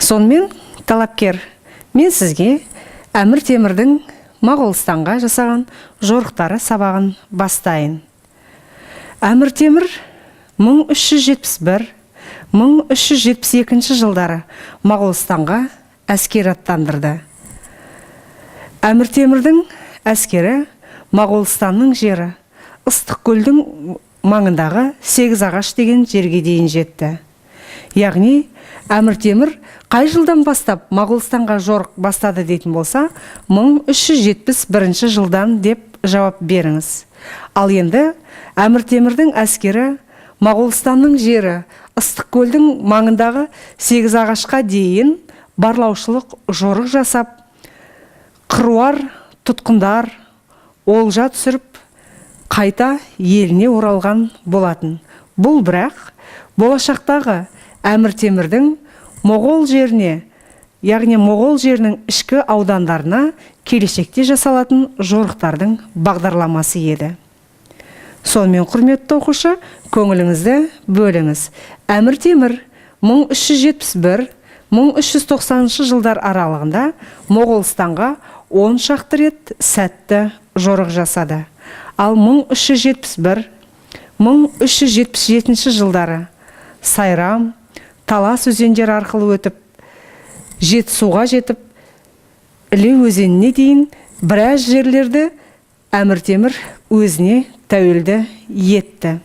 Сонымен, талапкер, мен сізге Әмір Темірдің Моғолстанға жасаған жорықтары сабағын бастайын. Әмір Темір 1371-1372 жылдары Моғолстанға әскер аттандырды. Әмір Темірдің әскері Моғолстанның жері Ыстықкөлдің маңындағы Сегіз ағаш деген жерге дейін жетті. Яғни Әмір Темір қай жылдан бастап Моғолстанға жорық бастады дейтін болса, 1371 жылдан деп жауап беріңіз. Ал енді Әмір Темірдің әскері Моғолстанның жері Ыстықкөлдің маңындағы Сегіз ағашқа дейін барлаушылық жорық жасап, қыруар тұтқындар олжа түсіріп, қайта еліне оралған болатын. Бұл бірақ болашақтағы Әмір Темірдің Моғол жеріне, яғни Моғол жерінің ішкі аудандарына келешекте жасалатын жорықтардың бағдарламасы еді. Сонымен, құрметті оқушы, көңіліңізді бөліңіз. Әмір Темір 1371-1390 жылдар аралығында Моғолстанға 10 шақты рет сәтті жорық жасады. Ал 1371-1377 жылдары Сайрам, Талас өзендері арқылы өтіп, Жетісуға жетіп, Іле өзеніне дейін біраз жерлерді Әмір Темір өзіне тәуелді етті.